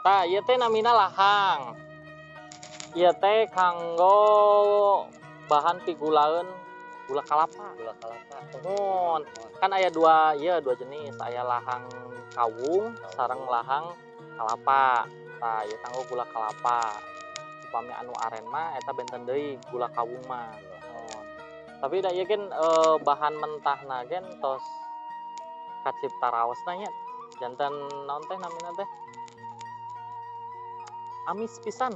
Tah ieu teh namina lahang. Ieu teh kanggo bahan pigulaeun gula kalapa. Gula kalapa. Muhun. Kan aya dua, iya dua jenis, aya lahang kawung sareng lahang kalapa. Tah ieu kanggo gula kalapa. Upami anu aren mah eta benten deui gula kawung mah. Muhun. Tapi da ieu gen bahan mentahna gen tos kacipta raosna nya. Janten naon teh namina teh? Amis pisan.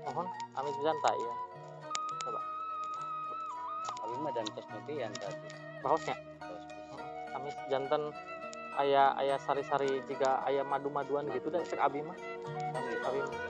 Mohon, amis pisan tah ieu. Coba. Abi mah dan tos nepian tadi. Raosnya? Tos pisan. Amis janten aya aya sari-sari jiga aya madu-maduan gitu dah cek abi mah. Sami. Abi mah.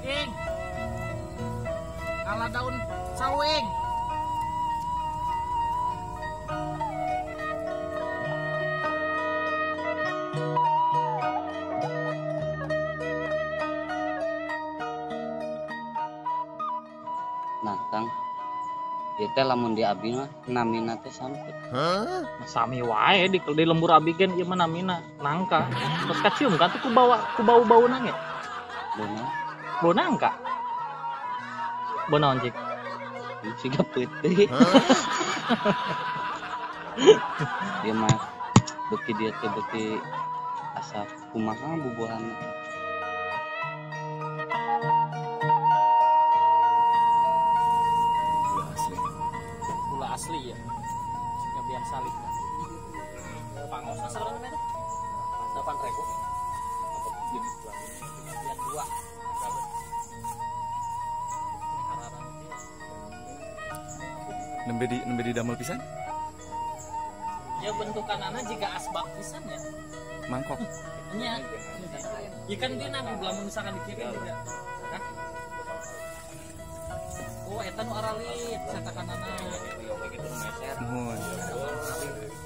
Ing. Ala daun sawing. Nah, Kang. Ieu teh lamun di abi mah namina teh sampeu. Sami wae di lembur abi gen ieu mah namina nangka. Terus kacium kan tuh ku bawa ku bau-bauna ge. Beuna. Bau nangka. Bau naon cik? Siga peuting. Dia mah beuki dia teh beuki asa kumaha bubuhanna. Gula asli. Gula asli ya. Yang biasa lih. Pangosna sabaraha meter? 8.000. Yang dua. Nembe di damel pisan? Ya bentukan anak jika asbak pisan ya. Mangkok. Nya. Ya kan dia nang lamun misalkan dikirim juga. Hah? Oh, eta nu aralit cetakanana. Nuhun.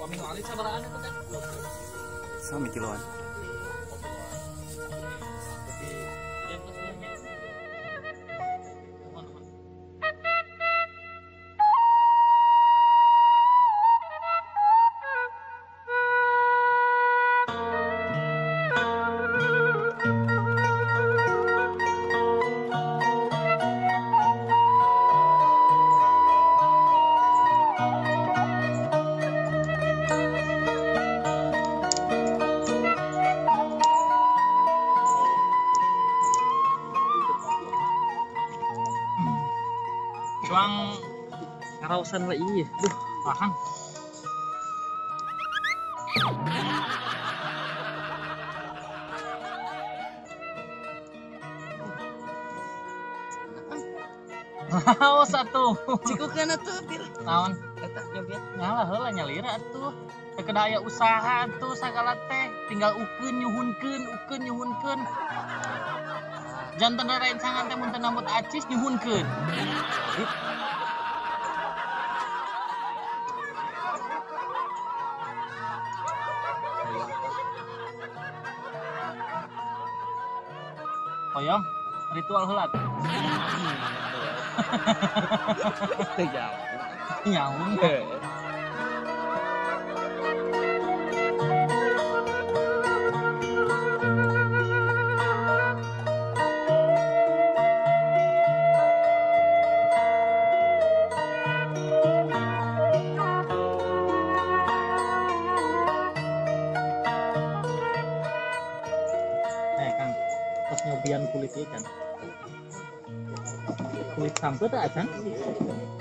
Wami nu alit sabarahaan eta teh? Sami kiloan. Cuang ngarausan we ieu. Duh, paham. Raos atuh. Cikukeun atuh pil. Naon? Eta nyobian. Ngalah heula nyalira atuh. Teu kedah aya usaha atuh sagala teh, tinggal ukeun nyuhunkeun, ukeun nyuhunkeun. Janten rerencangan teh mun teu nambut acis nyuhunkeun. Hoyong ritual heula. Teu jauh. Nyaung. Kang, terus nyobian kulit ieu kan. Kulit sampe teh acan.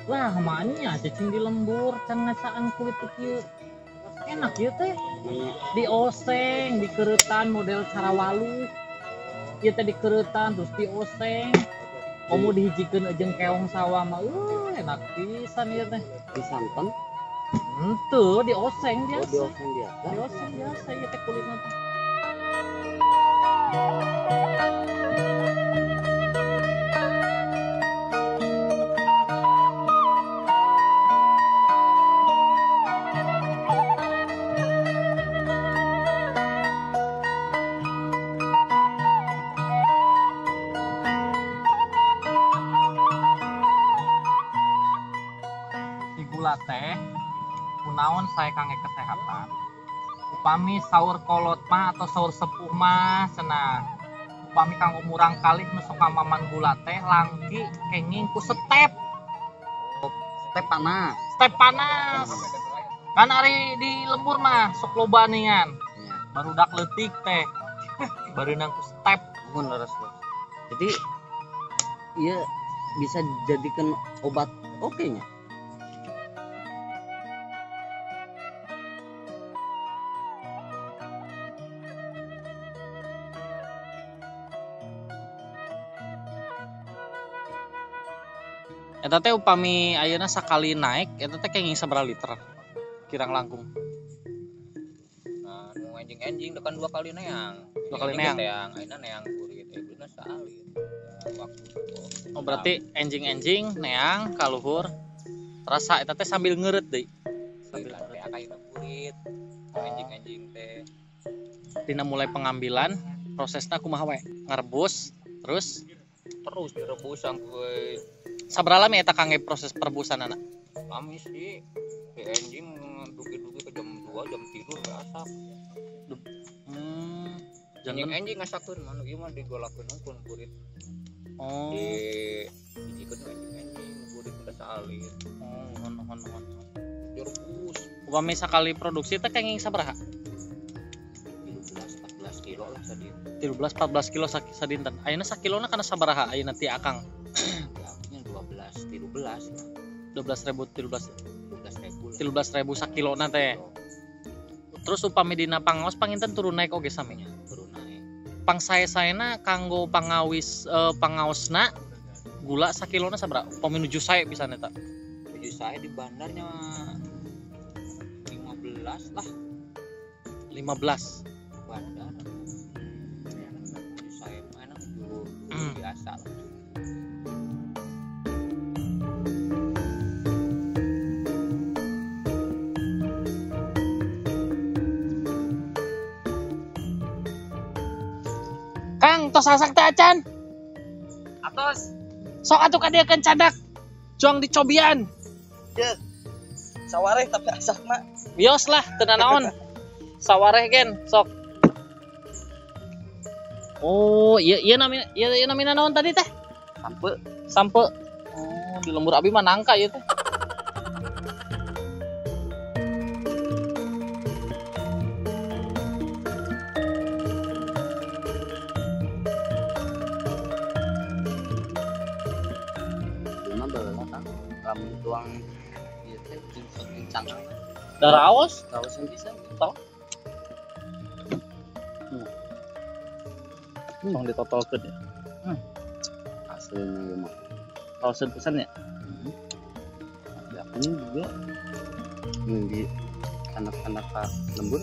Lah, manya cicing di lembur can ngasaan kulit kieu. Enak ieu teh. Dioseng, dikeretan model cara walu. Ieu teh dikeretan terus dioseng. Komo dihijikeun jeung keong sawah mah enak pisan ieu teh. Disanten? Henteu, dioseng biasa. Oh, dioseng biasa. Dioseng biasa ieu teh kulitna teh. Si gula teh kunaon sae kangge kesehatan. Upami saur kolot mah atau saur sepuh mah cenah. Upami kanggo murang kalih nu sok ngamaman gula teh langki kenging ku step. Step panas. Step panas. Kan ari di lembur mah sok loba ningan. Barudak leutik teh. Bareunang ku step. Mun leres. Jadi ieu bisa dijadikan obat oke nya. Eta teh upami ayeuna sakali naik eta teh kenging sabaraha liter kirang langkung. Nah, nu enjing-enjing dekan 2 kali neang. 2 kali neang. Neang, ayeuna neang kurit ayeuna saalit. Waktu. Oh, berarti enjing-enjing neang ka luhur terasa eta teh sambil ngeureut deui. Sambil teh ayeuna kurit. Enjing-enjing teh. Dina mulai pengambilan prosesna kumaha we? Ngarebus terus direbus sampai sabaraha lami eta kangge proses perebusanana? Lami sih. Di enjing dugi-dugi ke jam 2, jam 3 asap. Enjing-enjing ngasakeun mah ieu mah digolakeun pun kurit. Oh. Di hijikeun enjing-enjing kurit udah saalit. Oh, nuhun. Direbus. Upami sakali produksi teh kenging sabaraha? 13 14 kilo lah sadinten. 13 14 kilo sadinten. Ayeuna sakilona kana sabaraha ayeuna ti Akang? 12 13 12.000 13 12.000 13.000 sakilona teh. Terus upami dina pangaos panginten turun naik oge sami nya, turun naik. Pangsae-saena kanggo pangawis pangaosna gula sakilona sabaraha? Upami nuju sae pisan eta. Nuju sae di bandarnya 15 lah. 15 bandar. Nuju sae mah enak nuju biasa lah. Kang, tos asak teh acan. Atos. Sok atuh ka dieu keun cadak. Juang dicobian. Ye. Sawareh tapi asak mah. Wios lah teu nanaon. Sawareh gen, sok. Oh, iya iya namina iya, iya namina naon tadi teh? Sampe. Sampe. Oh, di lembur abi mah nangka ieu teh. Lamun tuang ieu teh jeung cangkang. Daraos? Raosan bisa. Tong. Tong ditotolkeun ya. Asli ieu mah. Raoseun pisan ya. Ini juga di anak-anak lembur.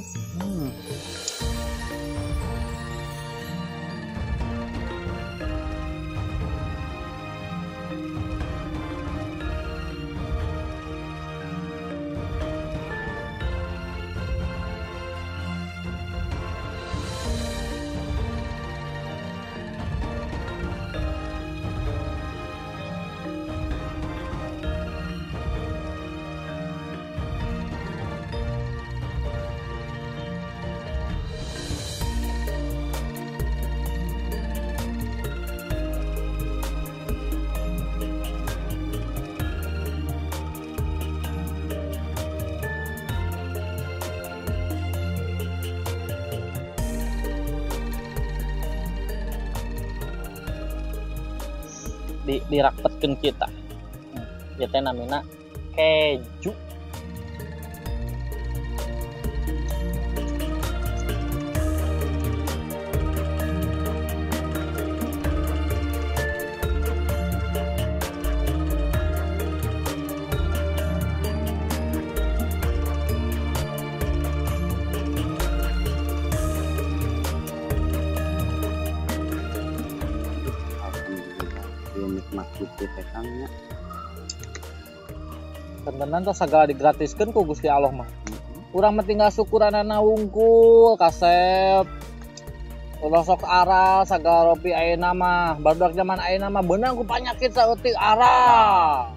Dirapetkeun kita. Ieu teh namina keju. Tentenan teh sagala digratiskeun ku Gusti Allah mah. Urang mah tinggal syukuranana wungkul kasep. Ulah sok aral sagala ropi ayeuna mah, barudak zaman ayeuna mah beunang ku panyakit saeutik aral.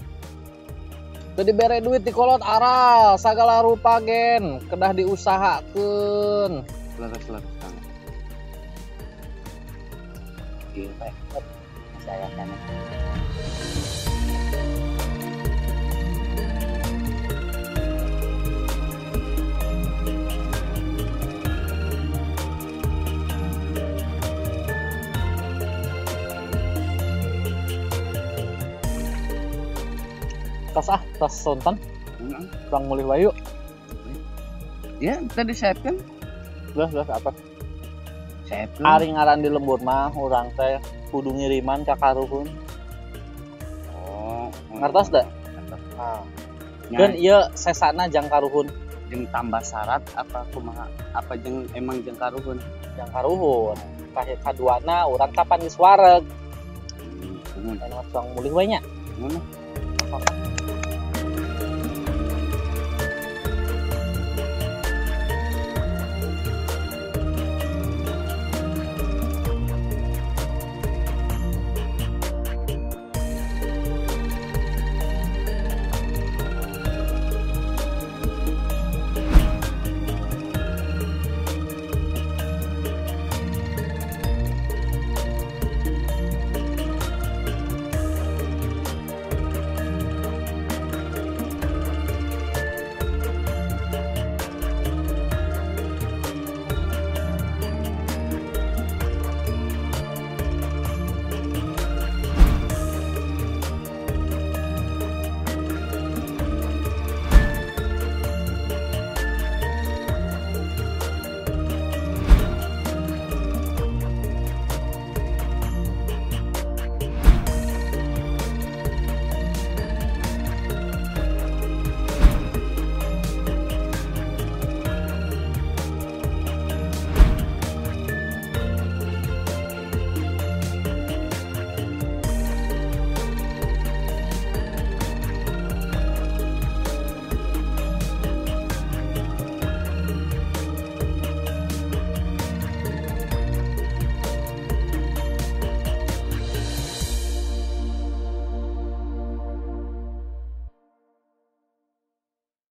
Teu dibere duit dikolot aral, sagala rupa gen kedah diusahakeun. Leres-leres banget. Ieu teh saya kan. Tas ah, tas sonten. Pulang mulih wae yuk. Ya, tadi siapkan. Geus apa? Siapkeun. Ari ngaran di lembur mah urang teh kudu ngiriman ka karuhun. Oh, ngertos da? Nah. Dan ieu sesana jang karuhun. Jeung tambah syarat apa kumaha? Apa jeung emang jeung karuhun? Jang karuhun. Tah kaduana urang kapan geus wareg. Nuhun. Anu tuang mulih we nya. Nuhun. Sok.